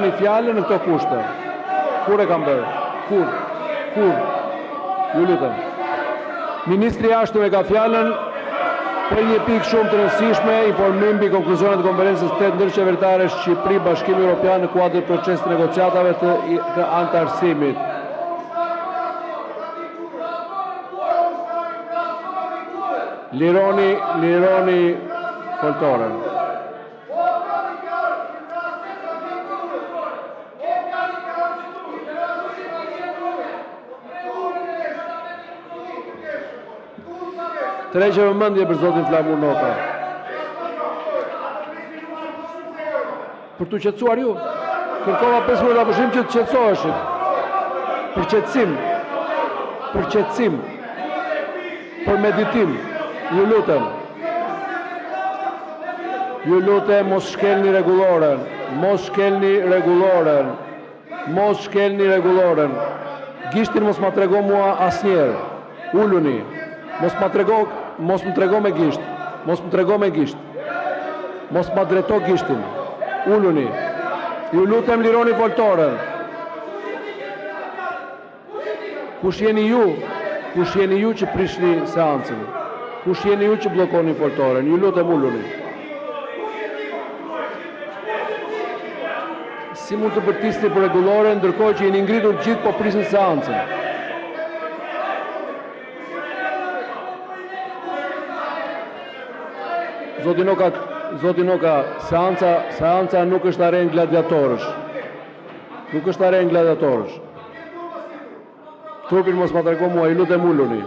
lironi fjalën në këto kushte. Kur e kam bërë? Kur? Kur? Ju lutem! Ministri i Jashtëm e ka fjalën për një pikë shumë të rëndësishme: informim mbi konkluzionet e Konferencës së 8-të Ndërqeveritare Shqipëri-Bashkim Europian, në kuadër të procesit të negociatave të anëtarësimit. Lironi, lironi foltoren! Tërheqje vëmendjeje për zotin Flamur Noka. Për t'u qetësuar ju? Kërkova 5 minuta pushim që të qetësoheshit. Për qetësim. Për qetësim. Për meditim. Ju lutem! Ju lutem, mos shkelni Rregulloren! Mos shkelni Rregulloren! Mos shkelni Rregulloren! Gishtin mos ma drejto mua asnjëherë! Uluni! Mos ma drejto, mos më drejto me gisht! Mos më drejto me gisht! Mos ma drejto gishtin! Uluni! Ju lutem, lironi foltoren! Kush jeni ju? Kush jeni ju që prishni seancën? Kush jeni ju që bllokoni foltoren? Ju lutem, uluni! Si mund të bërtisni për Rregulloren, ndërkohë që jeni ngritur të gjithë po prisni seancën? Zoti Noka, zoti Noka, seanca, seanca nuk është arenë gladiatorësh. Nuk është arenë gladiatorësh. Turpin mos ma trego mua, ju lutem uluni.